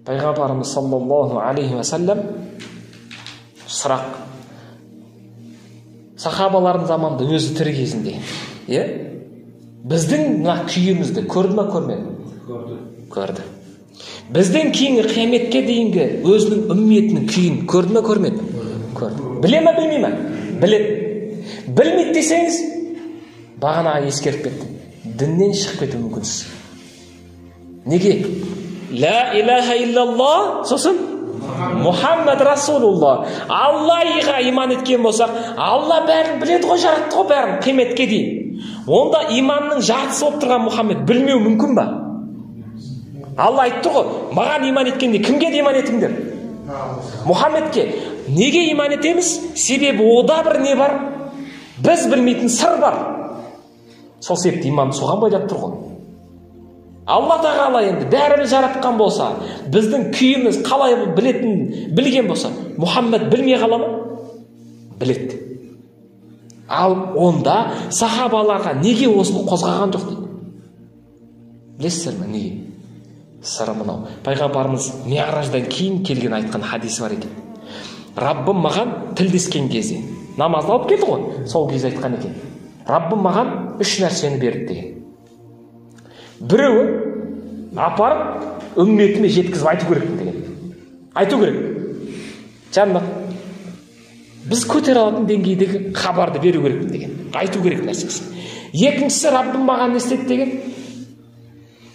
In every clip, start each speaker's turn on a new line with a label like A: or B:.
A: Пайғамбарымыз саллаллаху алейхи уассалам сұрақ. Сахабалардың заманында өзі тірі кезінде, иә? Біздің мына күйімізді көрді ма, көрмеді?
B: Көрді.
A: Көрді. Бізден кейінгі қияметке дейінгі өзінің үмметінің күйін көрді ма, көрмеді? Көрді. Біле ма, білмей ма? Біледі. Білмейді десеңіз, бағанағы ескертіп кеттім. Діннен шығып кетуі мүмкінсіз. Неге? Ла илаха иллаллах, сосын Мұхаммад Расулуллах. Аллаға иман еткен болсақ, Алла бәрін біледі ғой, жаратты ғой бәрін қияметке дейін. Онда иманның жартысы болып тұрған Мұхаммед білмеу мүмкін ба? Алла айтты ғой, маған иман еткенде кімге де иман етіңдер? Мұхаммедке. Неге иман етеміз? Себебі ода бір не бар? Біз білмейтін сыр бар. Сол себепті иман соған байлап тұр ғой. Алла тағала енді бәріміз жаратқан болса, біздің күйіміз қалай білетін, білген болса, Мұхаммед білмей қала ма? Біледі. Ал онда сахабаларға неге осыны қозғаған жоқ дейді? Білесіздер ме неге? Сыры мынау. Пайғамбарымыз Миғраждан кейін келген айтқан хадисі бар екен. Раббым маған тілдескен кезде, намазды алып келді ғой, сол кезде айтқан екен. Раббым маған үш нәрсені берді деген. Біреуі апарып үмметіме жеткізіп айту керекпін деген. Айту керек. Жанна, біз көтере алатын деңгейдегі хабарды беру керекпін деген. Айту керек нәрсесі. Екіншісі, Раббым маған не істеді деген?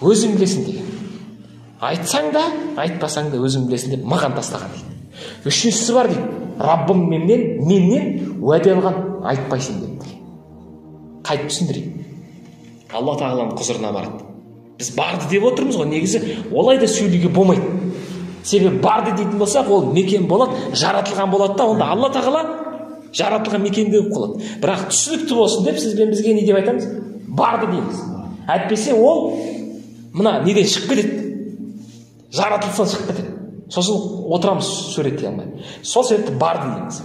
A: Өзің білесің деген. Айтсаң да, айтпасаң да өзің білесің деп маған тастаған дейді. Үшіншісі бар дейді. Раббым менен уәде алған, айтпайсың деп деген. Қайтып түсіндірейін. Алла тағаланың құзырына барады. Біз барды деп отырмыз ғой, негізі олай да сөйлеуге болмайды. Себебі барды дейтін болсақ, ол мекен болады, жаратылған болады да, онда Алла тағала жаратылған мекенде болып қалады. Бірақ түсінікті болсын деп сіз бен бізге не деп айтамыз? Барды дейміз. Әйтпесе ол мына неден шығып кетеді? Жаратылыстан шығып кетеді. Сосын отырамыз суреттей алмай. Сол себепті барды дейміз.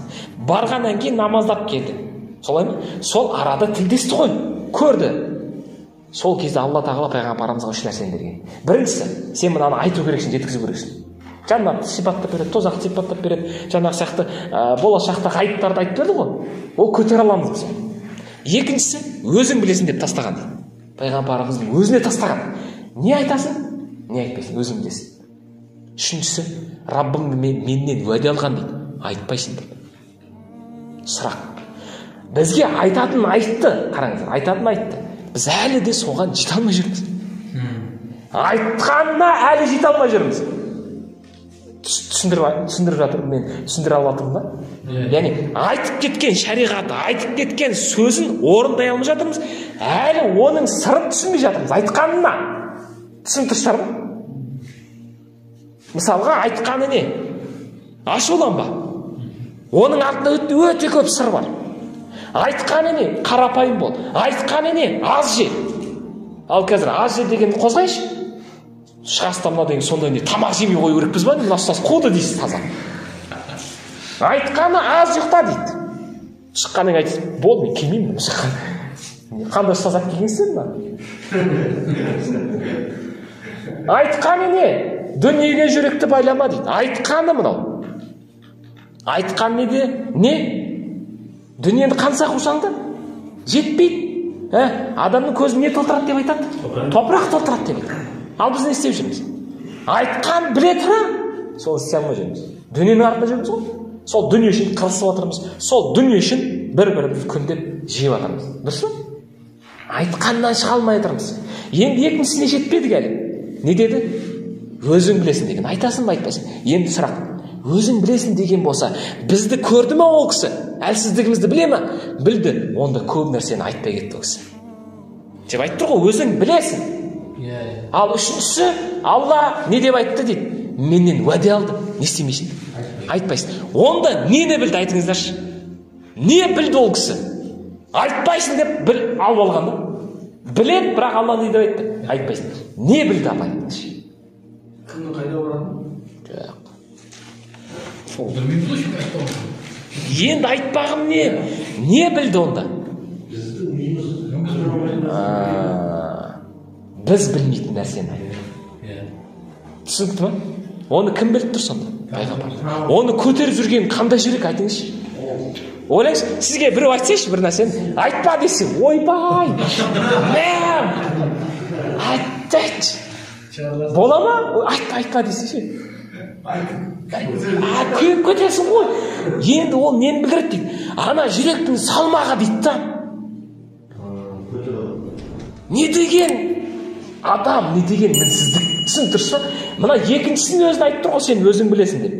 A: Барғаннан кейін намаздап келді. Солай ма? Сол арада тілдесті ғой, көрді. Сол кезде Алла тағала пайғамбарымызға үш нәрсені берген. Біріншісі, сен мынаны айту керексің, жеткізу керексің. Жәннатты сипаттап береді, тозақты сипаттап береді, жаңағы сияқты болашақта ғайыптарды айтып берді ғой. Ол көтере аламыз біз. Екіншісі, өзің білесің деп тастаған дейді. Пайғамбарымыздың өзіне тастаған. Не айтасың, не айтпайсың, өзің білесің. Үшіншісі, Раббым менен уәде алған дейді, айтпайсың деп. Сұрақ. Бізге айтатын айтты, қараңыздар, айтатын айтты. Біз әлі де соған жете алмай жүрміз. Айтқанына әлі жете алмай жүрміз. Түсіндіріп жатырмын, мен түсіндіре алып жатырмын ба? Яғни айтып кеткен шариғаты, айтып кеткен сөзін орындай алмай жатырмыз, әлі оның сырын түсінбей жатырмыз, айтқанына. Түсініп тұрсыздар ма? Мысалға айтқаны не? Ашуланба. Оның артында өте көп сыр бар. Айтқаны не? Қарапайым бол. Айтқаны не? Аз же. Ал қазір аз же дегенді қозғайшы. Шығасың мына деген сондай не? Тамақ жемей қою керекпіз ба? Мына ұстаз қуды дейсіз таза. Айтқаны аз ұйықта дейді. Шыққаннан кейін айтасыз, болды мен келмеймін шыққан. Қандай ұстаз алып келгенсің мына? Айтқаны не? Дүниеге жүректі байлама дейді. Айтқаны мынау. Айтқан не де? Не? Дүниені қанша қусаң да жетпейді. Адамның көзін не толтырады деп айтады? Топырақ толтырады деп айтады. Ал біз не істеп жүрміз? Айтқан біле тұра, сол істей алмай жүрміз. Дүниенің артында жүрміз ғой. Сол дүние үшін қырылысып жатырмыз. Сол дүние үшін бір-бірімізді күндеп жеп жатырмыз. Дұрыс па? Айтқаннан шыға алмай жатырмыз. Енді екіншісіне жетпедік әлі. Не деді? Өзің білесің деген. Айтасың ба, айтпайсың? Енді сұрақ. Өзің білесің деген болса, бізді көрді ме ол кісі? Әлсіздігімізді біле ме? Білді. Онда көп нәрсені айтпай кетті ол кісі. Деп айтты ғой, өзің білесің. Ал үшіншісі, Алла не деп айтты дейді? Менен уәде алды. Не істемейсің? Айтпайсың. Онда нені білді айтыңыздаршы? Не білді ол кісі? Айтпайсың деп біл, алып алған да. Біледі, бірақ Алла не деп айтты? Айтпайсың. Не білді апай?
B: Кімнің қайда баратынын?
A: Жоқ. Енді айтпағым не? Не білді онда? Біз білмейтін нәрсені айтты. Түсінікті ма? Оны кім біліп тұр сонда? Пайғамбар. Оны көтеріп жүрген қандай жүрек, айтыңызшы. Ойлаңызшы, сізге біреу айтсайшы бір нәрсені, айтпа десе, ойбай, мәм, айтшы. Бола ма? Айтпа, айтпа десе ше. Күйіп кетесің ғой. Енді ол нені білдіреді дейді. Ана жүректің салмағы дейді да. Не деген адам, не деген мінсіздік. Түсініп тұрсыз ба? Мына екіншісін өзін айтып тұр ғой, сен өзің білесің деп.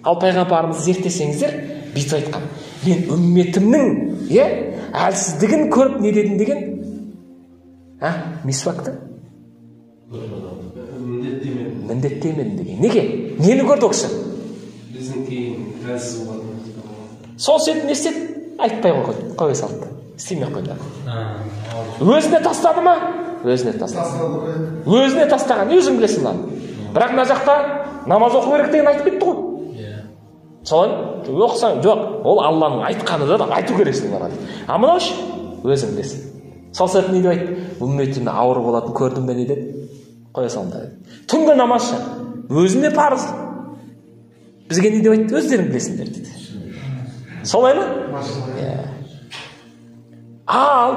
A: Ал пайғамбарымызды зерттесеңіздер, бүйтіп айтқан. Мен үмметімнің әлсіздігін көріп не дедім деген? Мисвакты? Міндеттемедім деген. Неге? Нені көрді ол кісі?
C: Біздің кейін әлсіз болатын.
A: Сол себепті не істеді? Айтпай қойды, қоя салды. Істемей қойды. Өзіне тастады ма? Өзіне тастады. Өзіне тастаған, өзің білесің мынаны. Бірақ мына жақта намаз оқу керек деген айтып кетті ғой. Солай оқысаң, жоқ, ол Алланың айтқаны да айту керексің оларға дейді. А мынау ше, өзің білесің. Сол себепті не деп айтты? Үмметімде ауыр болатын көрдім бе не деді? Қоя салыңдар деді. Түнгі намаз ше, өзіне парыз. Бізге не деп айтты? Өздерің білесіңдер деді. Солай ма? Ал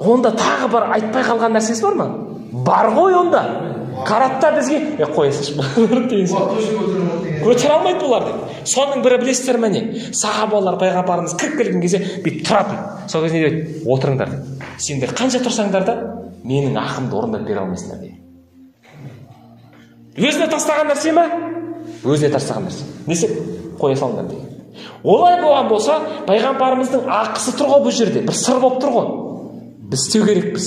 A: онда тағы бір айтпай қалған нәрсесі бар ма? Бар ғой онда. Қаратта бізге, қоя салшы деген сияқты. Көтере алмайды бұлар деп. Соның бірі білесіздер ме не? Сахабалар пайғамбарымыз кіріп келген кезде бүйтіп тұратын. Сол кезде не деп айтты? Отырыңдар деп. Сендер қанша тұрсаңдар да менің ақымды орындап бере алмайсыңдар деген. Өзіне тастаған нәрсе ме? Өзіне тастаған нәрсе. Не істеп? Қоя салыңдар деген. Олай болған болса, пайғамбарымыздың ақысы тұр ғой бұл жерде. Бір сыр болып тұр ғой. Біз істеу керекпіз.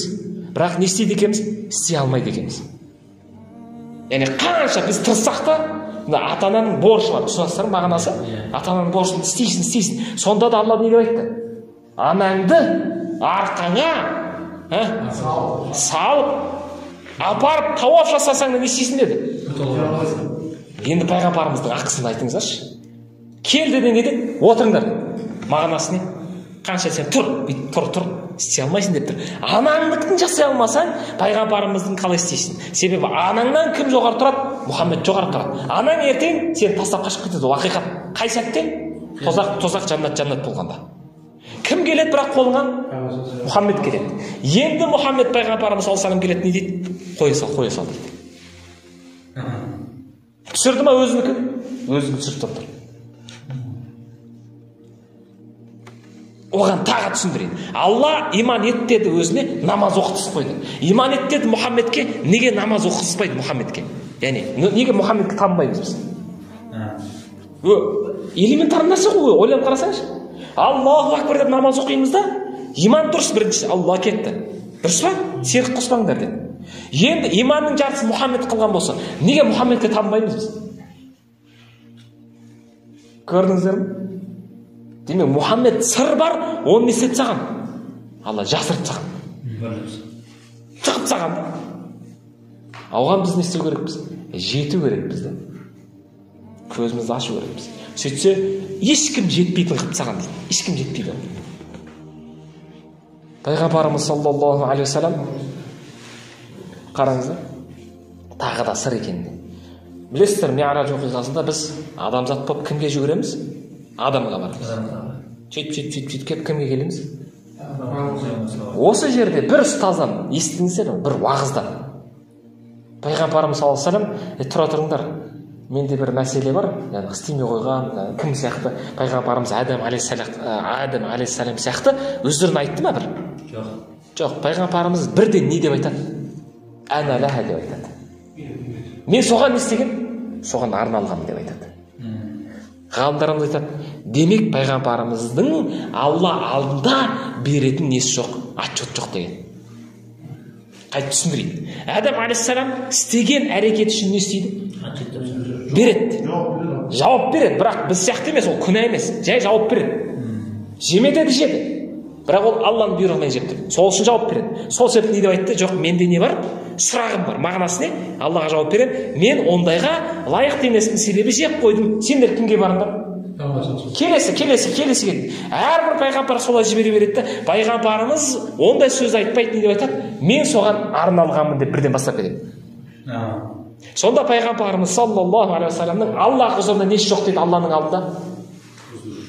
A: Бірақ не істейді екенбіз? Істей алмайды екенбіз. Яғни қанша біз тырыссақ та, мына ата-ананың борышы бар. Түсінесіздер ме мағынасы? Ата-ананың борышын істейсің, істейсің. Сонда да Алла не деп айтты? Анаңды арқаңа салып, апарып тауаф жасасаң да не істейсің деді. Енді пайғамбарымыздың ақысын айтыңыздаршы. Келді де не деді? Отырыңдар. Мағынасы не? Қанша сен тұр, бүйтіп тұр, тұр, істей алмайсың деп тұр. Анаңдікін жасай алмасаң, пайғамбарымыздың қалай істейсің? Себебі анаңнан кім жоғары тұрады? Мұхаммед жоғары тұрады. Анаң ертең сені тастап қашып кетеді. Ол ақиқат. Қай сәтте? Тозақ, тозақ, жаннат, жаннат болғанда. Кім келеді бірақ қолыңа? Мұхаммед келеді. Енді Мұхаммед пайғамбарымыз саллаллаху алейхи вассалам келеді, не дейді? Қоя сал, қоя сал дейді. Түсірді ма өзінікі? Өзінікі түсіріп тұр. Оған тағы түсіндірейін. Алла иман ет деді өзіне, намаз оқытқызып қойды. Иман ет деді Мұхаммедке, неге намаз оқытқызбайды Мұхаммедке? Яғни, неге Мұхаммедке табынбаймыз біз? Элементарный нәрсе ғой, ойланып қарасаңшы. Аллаху акбар деп намаз оқимыз да, иман дұрыс бірінші, Алла кетті. Дұрыс па? Серік қоспаңдар деді. Енді иманның жартысын Мұхаммед қылған болса, неге Мұхаммедке табынбаймыз біз? Көрдіңіздер ме? Демек, Мұхаммед сыр бар, оны не істеп тастаған? Алла жасырып тастаған. Тығып тастаған. Оған біз не істеу керекпіз? Жету керекпіз да. Көзімізді ашу керекпіз. Сөйтсе, ешкім жетпейтін қылып тастаған дейді. Ешкім жетпейді. Пайғамбарымыз саллаллаху алейхи уассалам, қараңыздар, тағы да сыр екен. Білесіздер, Ми'раж оқиғасында біз адамзат болып кімге жүгіреміз? Адамға барамыз. Сөйтіп, сөйтіп, кімге келеміз? Осы жерде бір ұстаздан естідіңіздер ме? Бір уағыздан. Пайғамбарымыз саллаллаху алейхи вассалам, тұра тұрыңдар, менде бір мәселе бар, яғни істемей қойған, кім сияқты, пайғамбарымыз Адам алейхиссалам сияқты өздерін айтты ма бір? Жоқ. Жоқ, пайғамбарымыз бірден не деп айтады? Әна ләһа деп айтады. Мен соған не істеген? Соған арналғанмын деп айтады. Ғалымдарымыз айтады, демек пайғамбарымыздың Алла алдында беретін несі жоқ, отчет жоқ деген. Қайтып түсіндірейін. Адам алейхиссалам істеген әрекет үшін не істейді? Береді. Жауап береді, бірақ біз сияқты емес, ол күнә емес, жай жауап береді. Жеме деді, жеді. Бірақ ол Алланың бұйрығымен жеп тұр. Сол үшін жауап береді. Сол себепті не деп айтты? Жоқ, менде не бар? Сұрағым бар. Мағынасы не? Аллаға жауап беремін. Мен ондайға лайықты емеспін, себебі жеп қойдым. Сендер кімге барыңдар? Келесі, келесі, келесі келді. Әрбір пайғамбар солай жібере береді. Пайғамбарымыз ондай сөз айтпайды, не деп айтады? Мен соған арналғанмын деп бірден бастап кетеді. Сонда пайғамбарымыз саллаллаху алейхи уассаламның Аллах құзырында несі жоқ дейді Алланың алдында?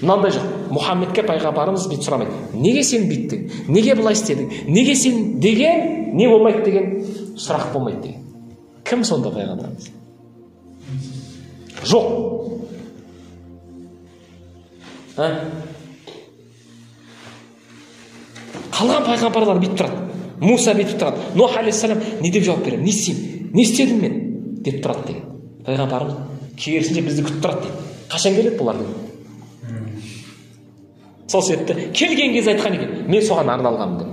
A: Мынандай жоқ. Мұхаммедке пайғамбарымыз бүйтіп сұрамайды. Неге сен бүйттің? Неге былай істедің? Неге сен деген не болмайды деген сұрақ болмайды деген. Кім сонда пайғамбарымыз? Жоқ. Қалған пайғамбарлар бүйтіп тұрады. Муса бүйтіп тұрады. Нух алейхиссалам не деп жауап беремін? Не істеймін? Не істедім мен? Деп тұрады деген. Пайғамбарымыз керісінше бізді күтіп тұрады дейді. Қашан келеді бұлар дейді. Сол себепті келген кезде айтқан екен, мен соған арналғанмын деп.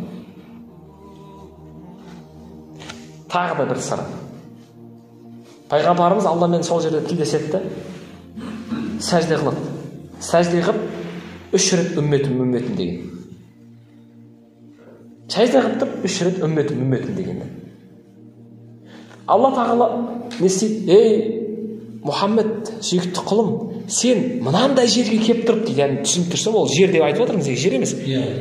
A: Тағы да бір сыры. Пайғамбарымыз Алламен сол жерде тілдеседі, сәжде қылады. Сәжде қылып 3 рет үмметім, үмметім деген. Сәжде қылып тұрып 3 рет үмметім, үмметім деген. Алла тағала не істейді? Ей, Мұхаммед, сүйікті құлым, сен мынандай жерге келіп тұрып дейді. Яғни түсініп тұрсам, ол жер деп айтып отырмыз, жер емес.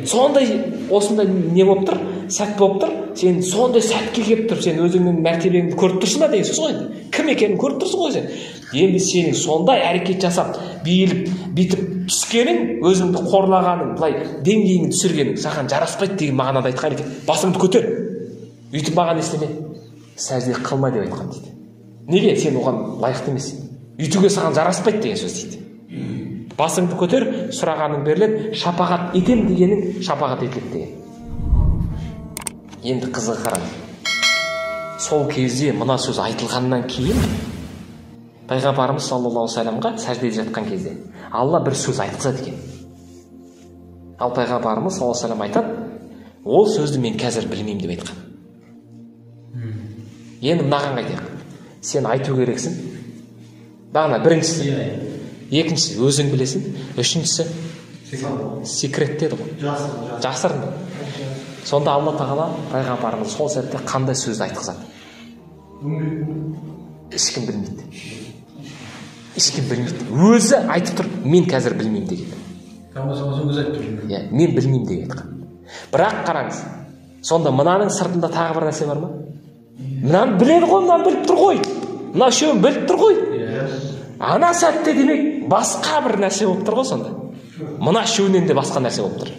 A: Сондай осындай не болып тұр, сәт болып тұр. Сен сондай сәтке келіп тұрып, сен өзіңнің мәртебеңді көріп тұрсың ба деген сөз ғой енді. Кім екенін көріп тұрсың ғой сен. Енді сенің сондай әрекет жасап, бейіліп, бүйтіп түскенің, өзіңді қорлағаның, былай деңгейіңді түсіргенің саған жараспайды деген мағынада айтқан екен. Басыңды көтер. Өйтіп маған не істеме? Сәжде қылма деп айтқан дейді. Неге? Сен оған лайықты емессің. Үйтуге саған жараспайды деген сөз дейді. Басыңды көтер, сұрағаның беріледі, шапағат етем дегенің шапағат етіледі деген. Енді қызығы қараңыз. Сол кезде мына сөз айтылғаннан кейін пайғамбарымыз саллаллаху алейхи уассаламға сәждеде жатқан кезде Алла бір сөз айтқызады екен. Ал пайғамбарымыз саллаллаху алейхи уассалам айтады, ол сөзді мен қазір білмеймін деп айтқан. Енді мынаған қайтайық. Сен айту керексің. Бағана біріншісі, екіншісі өзің білесің, үшіншісі секрет деді ғой. Жасырын. Сонда Алла тағала пайғамбарымыз сол сәтте қандай сөзді айтқызады? Ешкім білмейді. Ешкім білмейді. Өзі айтып тұр, мен қазір білмеймін деген. Иә, мен білмеймін деген айтқан. Бірақ қараңыз, сонда мынаның сыртында тағы бір нәрсе бар ма? Мынаны біледі ғой, мынаны біліп тұр ғой. Мына үшеуін біліп тұр ғой. Ана сәтте демек басқа бір нәрсе болып тұр ғой сонда. Мына үшеуінен де басқа нәрсе болып тұр.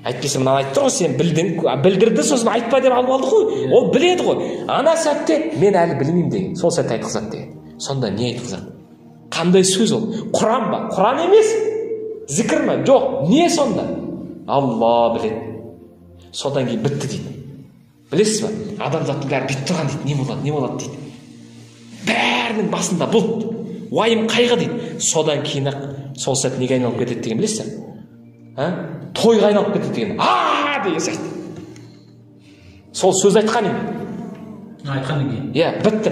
A: Әйтпесе мынаны айтып тұр ғой, сен білдің, білдірді, сосын айтпа деп алып алды ғой. Ол біледі ғой. Ана сәтте мен әлі білмеймін деген. Сол сәтте айтқызады деген. Сонда не айтқызады? Қандай сөз ол? Құран ба? Құран емес. Зікір ме? Жоқ. Не сонда? Алла біледі. Содан кейін бітті дейді. Білесіз ба? Адамзаттың бәрі бүйтіп тұрған дейді. Не болады, не болады дейді. Бәрінің басында бұлт, уайым, қайғы дейді. Содан кейін ақ сол сәт неге айналып кетеді деген білесіз бе? Тойға айналып кетеді деген. А деген сияқты. Сол сөз айтқан енді.
B: Айтқаннан кейін.
A: Иә, бітті.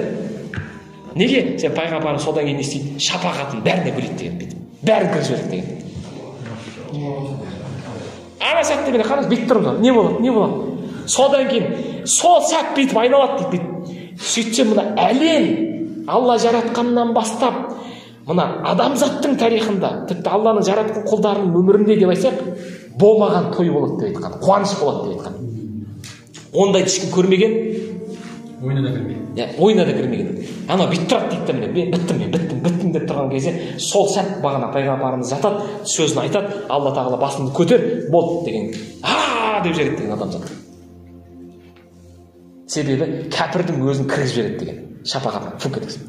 A: Неге? Сен пайғамбарың содан кейін не істейді? Шапағатын бәріне бөледі деген бүйтіп. Бәрін кіргізіп жібереді деген. Ана сәтте міне қараңыз, бүйтіп тұрмыз. Не болады, не болады? Содан кейін сол сәт бүйтіп айналады дейді. Сөйтсе мына әлем Алла жаратқаннан бастап мына адамзаттың тарихында, тіпті Алланың жаратқан құлдарының өмірінде деп айтсақ, болмаған той болады деп айтқан, қуаныш болады деп айтқан. Ондайды ешкім көрмеген,
B: ойына да кірмеген.
A: Иә, ойына да кірмеген. Анау бүйтіп тұрады дейді да, міне мен біттім, мен біттім, біттім деп тұрған кезде сол сәт бағана пайғамбарымыз жатады, сөзін айтады, Алла тағала басыңды көтер, болды деген. А деп жібереді деген адамзат. Себебі кәпірдің өзін кіргізіп жібереді деген. Шапағатына фук еткізіп.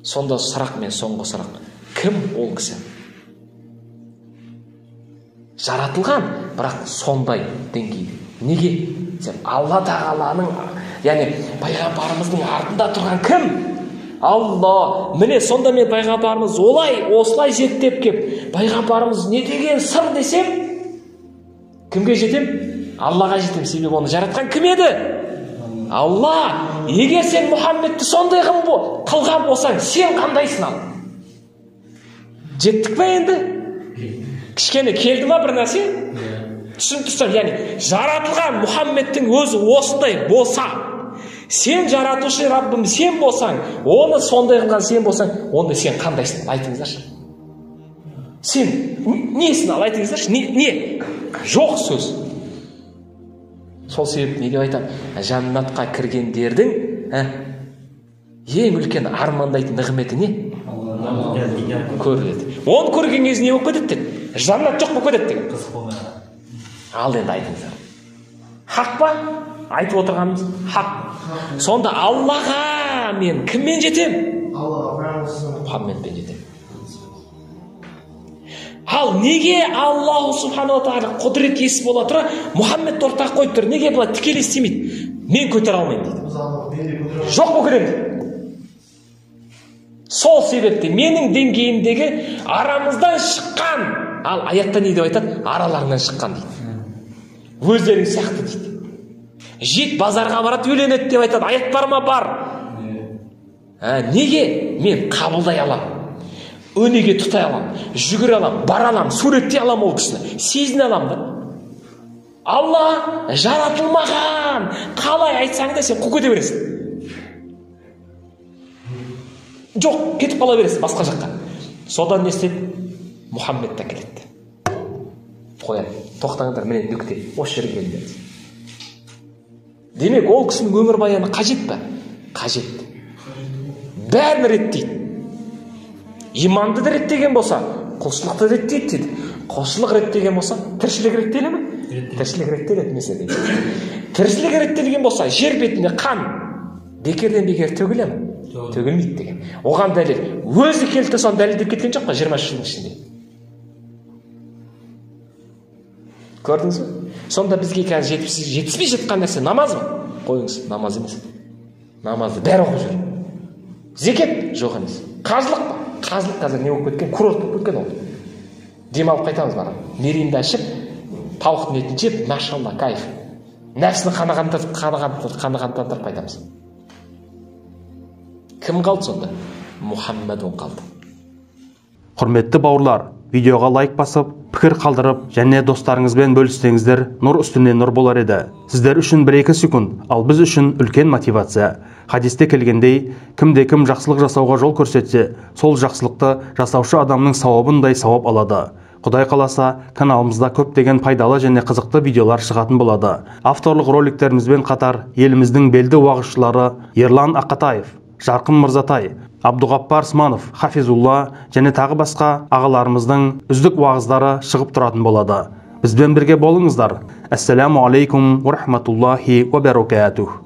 A: Сонда сұрақ мен соңғы сұрақ. Кім ол кісі? Жаратылған, бірақ сондай деңгейде. Неге? Сен Алла тағаланың, яғни пайғамбарымыздың артында тұрған кім? Алла. Міне сонда мен пайғамбарымыз олай, осылай зерттеп кеп, пайғамбарымыз не деген сыр десем, кімге жетем? Аллаға жетем. Себебі оны жаратқан кім еді? Алла. Егер сен Мұхаммедті сондай қылған болсаң, сен қандайсың ал? Жеттік пе енді? Кішкене келді ма бір нәрсе? Түсініп тұрсам, яғни жаратылған Мұхаммедтің өзі осындай болса, сен жаратушы Раббым сен болсаң, оны сондай қылған сен болсаң, онда сен қандайсың? Айтыңыздаршы. Сен несін ал айтыңыздаршы? Не? Жоқ сөз. Сол себепті не деп айтады? Жәннатқа кіргендердің ең үлкен армандайтын нығметі не? Көріледі. Оны көрген кезде не болып кетеді деді? Жәннат жоқ болып кетеді деген. Ал енді айтыңыздар. Хақ па? Айтып отырғанымыз хақ. Сонда Аллаға мен кіммен жетем? Мұхаммедпен жетем. Ал неге Аллаху субханала тағала құдірет иесі бола тұра Мұхаммедті ортаға қойып тұр? Неге былай тікелей істемейді? Мен көтере алмаймын дейді. Жоқ болып кетемін дейді. Сол себепті менің деңгейімдегі арамыздан шыққан, ал аятта не деп айтады? Араларынан шыққан дейді. Өздерің сияқты дейді. Жет базарға барады, үйленеді деп айтады. Аят бар ма? Бар. Неге? Мен қабылдай аламын, өнеге тұтай аламын, жүгіре аламын, бара аламын, суреттей аламын ол кісіні, сезіне аламын да. Алла жаратылмаған, қалай айтсаң да сен қуып кете бересің. Жоқ, кетіп қала бересің басқа жаққа. Содан не істеді? Мұхаммед та келеді. Қояды. Тоқтаңдар, міне нүкте, осы жерге келіңдер. Демек, ол кісінің өмірбаяны қажет пе? Қажет. Бәрін реттейді. Иманды да реттеген болса, құлшылықты реттейді дейді. Құлшылық реттеген болса, тіршілік реттеле ме? Тіршілік реттеледі мәселе. Тіршілік реттелген болса, жер бетінде қан бекерден бекер төгіле ме? Төгілмейді деген. Оған дәлел. Өзі келді, соны дәлелдеп кеткен жоқ па 23 жылдың ішінде? Көрдіңіз бе? Сонда бізге қазір жетіспей жатқан нәрсе намаз ба? Қойыңыз, намаз емес. Намазды бәрі оқып жүр. Зекет жоқ емес. Қажылық па? Қажылық қазір не болып кеткен? Курорт болып кеткен ол. Демалып қайтамыз барып. Мерейімді ашып, тауықтың етін жеп, машалла, кайф. Нәпсіні қанағаттандырып қайтамыз. Кім қалды сонда? Мұхаммедун қалды.
D: Құрметті бауырлар, видеоға лайк басып, пікір қалдырып және достарыңызбен бөліссеңіздер, нұр үстіне нұр болар еді. Сіздер үшін 1-2 секунд, ал біз үшін үлкен мотивация. Хадисте келгендей, кімде-кім жақсылық жасауға жол көрсетсе, сол жақсылықты жасаушы адамның сауабындай сауап алады. Құдай қаласа, каналымызда көптеген пайдалы және қызықты видеолар шығатын болады. Авторлық роликтерімізбен қатар еліміздің белді уағызшылары Ерлан Ақатаев, Жарқын Мырзатай, Абдуғаппар Сманов, Хафизулла және тағы басқа ағаларымыздың үздік уағыздары шығып тұратын болады. Бізбен бірге болыңыздар. Ассаламу алейкум ва рахматуллахи ва баракатух.